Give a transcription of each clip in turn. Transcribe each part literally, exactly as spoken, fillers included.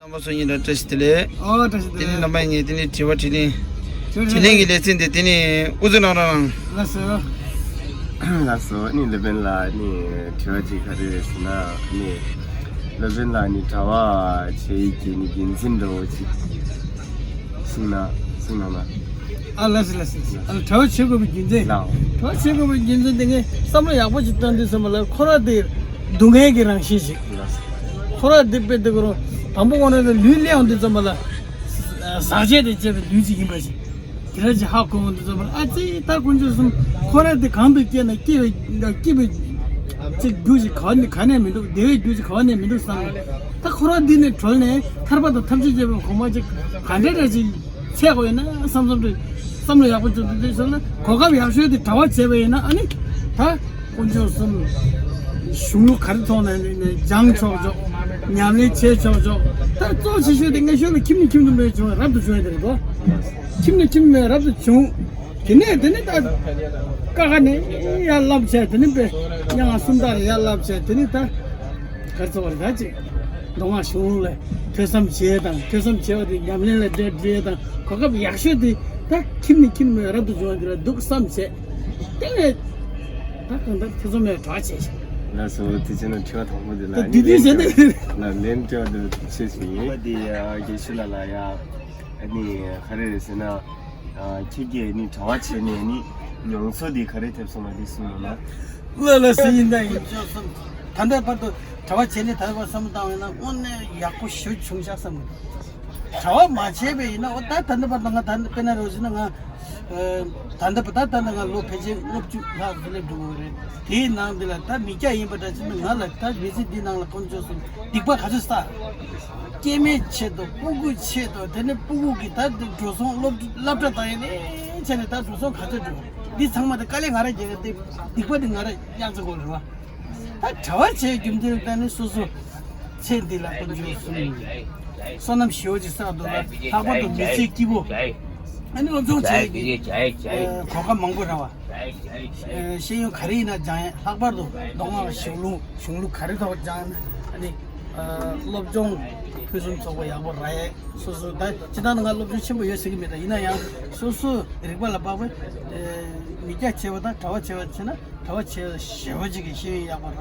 རྣམ་པ་ཚོ་གཉིས་ལ་བཀྲ་ཤིས་བདེ་ལེགས། ཨོ་བཀྲ་ཤིས་བདེ་ལེགས། དེ་ནས་རྣམ་པ་གཉིས་དེ་ནས་དྲི་བ་དྲིས་ལན། དྲི་བ་དྲིས་ལན་གྱི་ལེ་ཚན་དེ་དེ་ནས་དབུ་འཛུགས་གནང་རོགས་གནང་། ལགས་སོ། ལགས་སོ། ཨ་ནི་སློབ་དཔོན་ལགས་ནི་དྲི་བ་ཅིག་ག་རེ་རེད་ཟེར་ན་ནི། སློབ་དཔོན་ལགས་ནི་གྲྭ་པ་བྱེད་ཀྱི་ནི་རྒྱུ་མཚན་འདྲ་བོ་ཅིག་གསུང་ན་གསུང་གནང་ན། ཨ་ལགས་སོ་ལགས་སོ། ཨ་ལ་གྲྭ་པ་བྱེད་དགོས་པའི་རྒྱུ་མཚན། ལགས། གྲྭ་པ་བྱེད་དགོས་པའི་རྒྱུ་མཚན་དེ་ངས་བསམ་བློ་ཡག་པོ་ཅིག་བཏང་དུས་ཙམ་པ་ལ་ཁོ་ར་དེ་སྡུག་བསྔལ་གྱི་རང་བཞིན་ཞིག་ལགས་སོ། ཁོ་ར་དེ་དཔེ་དེ་གོ་རུང་དང་པོ་ངོ་ནས་ལུས་ལེན་འོང་དུས་ཙམ་པ་ལ་ཟག་བཅས་དེ་བཅས་པའི་ལུས་ཅིག་ཡིན་པ་ཞིག་དེ་ར་ཅིག་ཧ་གོ་འོང་དུས་ཙམ་པ་ལ། ཨ་ཙི། ད་དཀོན་མཆོག་གསུམ། ཁོ་ར་དེ་གང་དུ་སྐྱེས་ན་སྐྱེས་པའི་སྐྱེས་པའི་ཅིག་རྒྱུ་ཞིག་ག་ནས་ག་ནས་མི་འདུག་བདེ་བའི་རྒྱུ་ཞིག་ག་ནས་མི་འདུག་བསམ། ད་ཁོ་ར་འདི་ནས་གྲོལ་ནས་ཐར་པ་དང་ཐམས་ཅད་མཁྱེན་པའི་གོ་འཕང་ཅིག་ག་འདྲ་འདྲ་ཅིག་འཚོལ་དགོས་ཡིན་ན་བསམ་བསམ་རེད། བསམ་བློ་ཡག་པོ་བཅུག་དུས་དེ་ཚོ་ལ་གོ་སྐབས་ཡག་ཤོས་དེ་གྲྭ་པ་བྱས་པ་ཡིན་ན། ཨ་ནི་ད་དཀོན་མཆོག་གསུམ་གཞུང་ལུགས་ག་རེ་ཐོག་ནས་ནས་སྦྱང་ཆོག་ཆོག་ཉམས་ལེན་བྱེད་ཆོག་ཆོག་ད་གཙོ་ཆེ་ཤོས་དེ་སྔ་ཤོས་ལ་ཁྱིམ་ནས་ཁྱིམ་དུ་མེད་བྱུང་བ་རབ་ཏུ་བྱུང་ཡ་དེ་རེད་དོ། ཁྱིམ་ནས་ཁྱིམ་མེད་རབ་ཏུ་བྱུང་། དེ་ནས་དེ་ནས་ད་ཀ་ཁ་ནས་ཡར་བསླབ་བྱས། དེ་ནས་དཔེ་སྙན་ངག་སུམ་རྟགས་ལ་ཡར་བསླབ་བྱས། དེ་ནས་ད་ག་རེ་ཟེར་བ་རེད། ད་ཅིག་མདོ་སྔགས་གཞུང་ལུགས་ལ་ཐོས་བསམ་བྱས་དང་། ཐོས་བསམ་བྱས་པ་དེ་ཉམས་ལེན་ལ་འདྲེས་འདྲེས་དང་གོ་སྐབས་ཡག་ཤོས་དེ་ད་ཁྱིམ་ནས་ཁྱིམ་མེད་རབ་ཏུ་བྱུང་བ་དེ་ལ་འདུག་བསམ་བྱས། དེ་ནས་ད་གང་ལྟར་ཐེ་ཚོམ་མེད་གྲོགས་བྱས་ཤིང་། ལགས་སོ། དེ་བྱས་ན་དྲི་བ་དང་པོ་དེ་ལ་ད་འདི་དུས་བྱས་ན་ལ་ལན་དྲི་བ་དེ་བྱེད་བཞིན་ཡིན། དེ་ཡ་དགེ་བཤེས་ལགས་ལ་ཡ། ཨ་ནི་ག་རེ་རེད་ཟེར་ན། ཨ། ཁྱེད་ཀྱིས་ནི་གྲྭ་པ་བྱས་ནས་ནི་མྱོང་ཚོར་འདི་ག་རེ་ཐེབས་སོང་བ་འདི་གསུངས་ཡོང་ན། ལ་ལ་སྲིད་ཡིན་ད་ཡིན། ད་ལྟ་བར་དུ་གྲྭ་པ་བྱས་ནས་ད་ལྟ་བར་བསམ་བློ་བཏང་བས་ན་དངོས་གནས་ཡག་པོ་ཞེ་པོ་བྱུང་ཤག་བསམ་གི། གྲྭ་པ་མ་བྱས་པས་ཡིན་ན། འོ་ད་ད་ལྟ་བར་དུ་ང་ད་དཔེར་ན་རོ་བྱས་ན་ང་། ཨ། ད་ལྟ་བར་ད་ད་ལྟ་ང་ལོ་ཕལ་ཆེར་ལྔ་བཅུ་ལྷག་ཙམ་སླེབས་འགྲོ་གི་རེད། དེའི་ནང་འདི་ལ་ད་མི་སྐྱ་ཡིན་པ་འདྲ་བྱས་ན་ང་ལ་ད་མི་ཚེ་འདི་ནང་ལ་དཀོན་མཆོག་གསུམ་སྡིག་པ་ག་ཚོད་བསགས། སྐྱེ་དམན་ཆེད་དུ། སྤུ་གུ་ཆེད་དུ། དེ་ནས་སྤུ་གུ་གི་ད་འགྲོ་སོང་སློབ་སློབ་གྲྭ་བཏང་ཡས་ནས་བྱས་ནས་ད་འགྲོ་སོང་ག་ཚོད་འགྲོ། འདི་ཚང་མ་དེ་དཀའ་ལས་ང་རང་རྒྱག་གི། སྡིག་པ་འདི་ང་རང་གཡང་ཚ་དགོས་རེད་བ། ད་གྲྭ་པ་བྱས་རྒྱུ་མཚན་ད་ནི་སོ་སོ་ཚེ་འདི་ལ་དཀོན་མཆོག་གསུམ་བསོད་ནམས་ཞེ་པོ་ཅིག་བསགས་འདུག་ལ། ལྷག་པར་དུ་མི་ཚེ་སྐྱིད་པོ། ཨ་ནི་སློབ་སྦྱོང་བྱས་ཀྱི་གོ་སྐབས་མང་པོ་རག་པ། ཤེས་ཡོན་ག་རེ་ཡིན་ན་སྦྱང་ཡས། ལྷག་པར་དུ་མདོ་སྔགས་གཞུང་ལུགས། གཞུང་ལུགས་ག་རེ་ཐོག་སྦྱང་ན། ཨ་ནི་སློབ་སྦྱོང་ཕུན་སུམ་ཚོགས་པ་ཡག་པོ་རག་ཡས། སོ་སོ་ད་སྤྱིར་བཏང་ང་སློབ་སྦྱོང་ཆེན་པོ་ཡོད་ཟེར་གྱི་མེད། ད་ཡིན་ན་ཡང་སོ་སོ་རིག་པ་ལ་དཔག་པའི་མི་སྐྱ་བྱས་པ་དང་གྲྭ་པ་བྱས་པ་བྱས་ན། གྲྭ་པ་བྱས་པ་ཞེ་པོ་ཅིག་གི་ཤེས་ཡོན་ཡག་པོ་རག་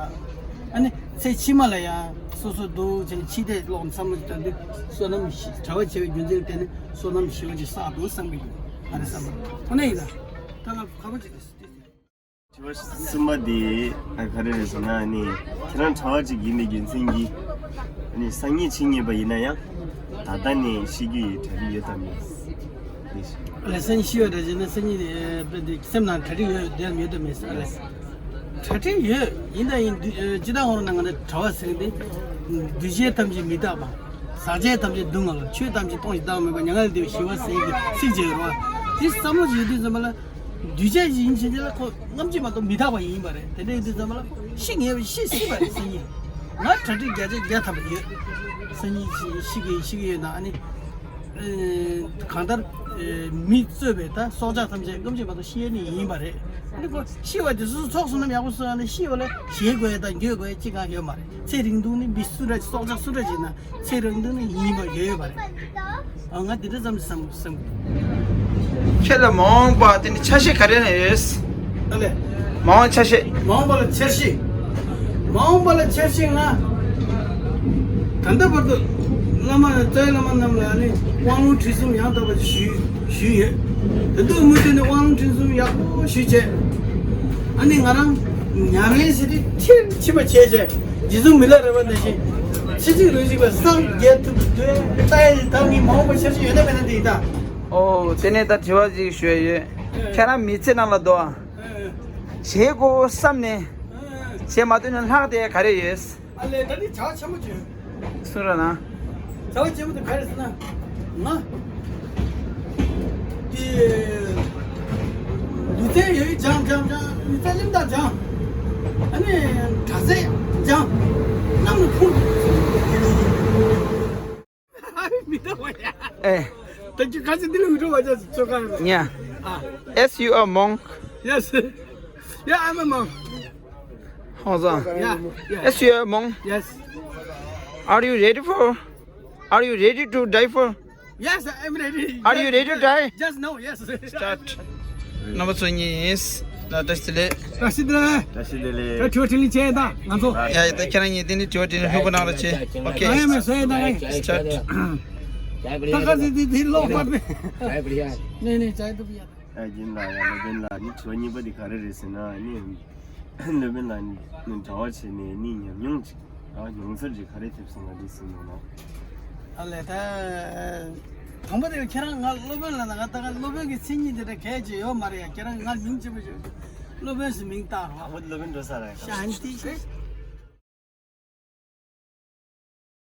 ཨ་ནི་ཚེ་ཕྱི་མ་ལ་ཡང་སོ་སོ་འདུག་བྱས་ནས་ཕྱི་བལྟས་ཀློག་བསམ་བློ་ཞིག་བཏང་དུས་བསོད་ནམས་ཤིག་གྲྭ་པ་བྱས་པའི་རྒྱུ་མཚན་བརྟེན་ནས་བསོད་ནམས་ཞེ་པོ་ཅིག་བསགས་འདུག་བསམ་གྱི་འདུག་ཨ་ནི་བསམ་པ་ཁོ་ན་ཡིན་ན་ད་ང་ཁ་པོ་ཅིག་རེད། དྲི་བ་གསུམ་པ་དེ་ཨ་ག་རེ་རེད་ཟེར་ན། ཨ་ནི་ཁྱེད་རང་གྲྭ་པ་ཅིག་ཡིན་པའི་རྒྱུ་མཚན་གྱིས་ཨ་ནི་སང་ཉིན་ཕྱི་ཉིན་པ་ཡིན་ན་ཡང་ད་ལྟ་ནས་ཤི་རྒྱུ་ཡི་གྲ་སྒྲིག་ཡོད་དམ་མེད། ཨ་ལས་སང་ཉིན་ཤི་བ་འདྲ་བྱས་ན་སང་ཉིན་དཔེ་དེ་སེམས་ནང་གྲ་སྒྲིག་ཡོད་དམ་ཡོད་དམ་མེད་ཟེར། ཨ་ལས། གྲ་སྒྲིག་ཡོད། ཡིན་ད་ཡིན། སྤྱིར་བཏང་ངོ་ན་ང་ཚོ་གྲྭ་པ་ཟེར་གྱི་འདི། འདུས་བྱས་ཐམས་ཅད་མི་རྟག་པ། ཟག་བཅས་ཐམས་ཅད་སྡུག་བསྔལ་བ། ཆོས་ཐམས་ཅད་སྟོང་ཞིང་བདག་མེད་པ། མྱ་ངན་ལས་འདས་པའི་ཞི་བ་ཟེར་གྱི་ཚིག་བརྗོད་རོགས། དེ་བསམ་བློ་ཞིག་ཡོད་དུས་ཙམ་པ་ལ། འདུས་བྱས་ཡིན་ཕྱིན་ཆད་ལ་ཁོ་རྔམ་བརྗིད་མ་གཏོགས་མི་རྟག་པ་ཡིན་པ་རེད། དེ་འདྲ་ཡིན་དུས་ཙམ་པ་ལ་ཤི་ངེས་པ། ཤི་སྲིད་པ་རེད། སང་ཉིན་ང་གྲ་སྒྲིག་བརྒྱ་ཆ་བརྒྱ་ཐམ་པ་ཡོད། སང་ཉིན་ཤི་གི་ཤི་གི་ཡོད་ན། ཨ་ནི། ཨེ། གང་ལྟར། ཨེ། མི་གཙོས་པའི་ད་སྲོག་ཆགས་ཐམས་ཅད་རྔམ་བརྗིད་མ་གཏོགས་ཤི་ཡས་ནི་ཡིན་པ་རེད། ཨ་ནི་ཁོ་ཤི་བ་དེ་སོ་སོ་ཚོགས་སུ་ནམ་ཡག་པོ་བཟོ་ཡ་ནི་ཤི་བ་ལ་ཞེད་དགོས་ཡ་དང་འགྱོད་དགོས་ཡ་ཅི་གང་ཡོད་མ་རེད། ཚེ་རིང་ཐུང་ནི་མི་སུ་འདྲ་སྲོག་ཆགས་སུ་འདྲ་ཅིག་ན་ཚེ་རིང་ཐུང་ནི་ཡིན་པ་ཡོད་ཡོད་མ་རེད། ཨ། ང་དེ་འདྲ་ཙམ་བསམ་བསམ། ཁྱེད་ལ་མ་འོངས་པ་དེ་ནི་འཆར་གཞི་ག་རེ་ཡོད། ཨ་ལས། མ་འོངས་འཆར་གཞི། མ་འོངས་པ་ལ་འཆར་གཞི། མ་འོངས་པ་ལ་འཆར་གཞི་ང་། ད་ལྟ་བར་དུ་བླ་མ་རྩ་བའི་བླ་མ་རྣམས་ལ་ནི་དབང་ལུང་ཁྲིད་གསུམ་ཡང་དག་པ་ཞུས་ཞུས་ཡོད། ད་དུང་མུ་མཐུད་ནས་དབང་ལུང་ཁྲིད་གསུམ་ཡག་པོ་ཞུས་བྱས། ཨ་ནི་ང་རང་ཉམས་ལེན་ཟེར་དེ་མཐིལ་ཕྱིན་པ་བྱས་བྱས། རྗེ་བཙུན་མི་ལ་རས་པ་ནང་བཞིན་ཚེ་གཅིག་ལུས་གཅིག་པ་སངས་རྒྱས་ཐུབ་འདོད་ལྟ་ཡ་ནི་ད་ངའི་མ་འོངས་པ་འཆར་གཞི་ཡོད་ན་མེད་ན་དེ་ཡིན་ད། ཨོ། དེ་ནས་ད་དྲི་བ་ཅིག་ཞུ་ཡ་ཡོད། ཁྱེད་རང་མི་ཚེ་ནང་ལ་དོ། བྱེད་དགོས་བསམ་ནས་བྱེད་མ་ཐུབ་ན་ལྷག་བསྡད་ག་རེ་ཡོད། ཨ་ལས། ད་ནི་བྱ་བ་ཆེན་པོ་བྱོས། གསུང་རོགས་གནང་། བྱ་བ་ཆེན་པོ་དེ་ག་རེ་ཟེར་ན། ང་དེ་ལུས་རྩལ་ཡོད་སྦྱང་སྦྱང་སྦྱང་། ལུས་རྩལ་གླེང་སྟེགས་སྦྱང་། ཨ་ནི་དྲག་རྩལ་སྦྱང་། གནམ་ལ་འཕུར། མི་འདུག་བ་ཡ། ཨེ། ད་ཁྱོད་ཁ་ཆེ་འདི་ལ་འུད་སྒྲོག་བ་ཅག་ཚོད་ཁ་ཡོད། ཉ། ཨ། As you are monk. Yes. Yeah, I'm a monk. ཧོང་ཟང་། Yeah, yeah. As you are monk. Yes. Are you ready for Are you ready to die for? Yes, I'm ready. Are you ready to die? Just now, yes. Start. རྣམ་པ་ཚོ་གཉིས་ཡིན། ད་བཀྲ་ཤིས་བདེ་ལེགས། བཀྲ་ཤིས་བདེ་ལེགས། བཀྲ་ཤིས་བདེ་ལེགས། ད་དྲི་བ་དྲིས་ལན་བྱས་ད་ང་ཚོ། ཡ་ཡ། ད་ཁྱེད་རང་གཉིས་དེ་ནི་དྲི་བ་དྲིས་ལན་ལྷུག་པོ་གནང་རོགས་བྱེད། ཨོ་ཁེ། ང་ཡང་མེད་བཟོས་ད་ང་ཡང་། Start. ད་ག་ཟི་དི་དི་ལོག་པ་མེད། ནས་ནས་བྱས་འདུག་ཡ། ཨ་རྒན་ལགས། ཡ་སློབ་དཔོན་ལགས། ནི་དྲི་བ་གཉིས་པ་དེ་ག་རེ་རེད་ཟེར་ན་ནི། སློབ་དཔོན་ལགས་ནི་གྲྭ་པ་བྱས་ནས་ནི་ཉམས་མྱོང་ཅིག་ཨ་མྱོང་ཚོར་ཅིག་ག་རེ་ཐེབས་སོང་ང་འདི་སེམས་ནང་ལ། ཨ་ལས་ད། དང་པོ་དེ་ཁྱེད་རང་ང་སློབ་དཔོན་ལ་ན་ང་ད་ག་སློབ་དཔོན་གྱི་མཚན་ཉིད་དེ་འདྲ་གལ་ཆེ་ཡོད་མ་རེད་ཡ། ཁྱེད་རང་ང་མིང་ཆེན་པོ་ཞིག་སློབ་དཔོན་ཟེར་མིང་བཏགས་རོགས། དང་པོ་སློབ་དཔོན་འགྲོ་ས་རེད། ཤཱནྟི།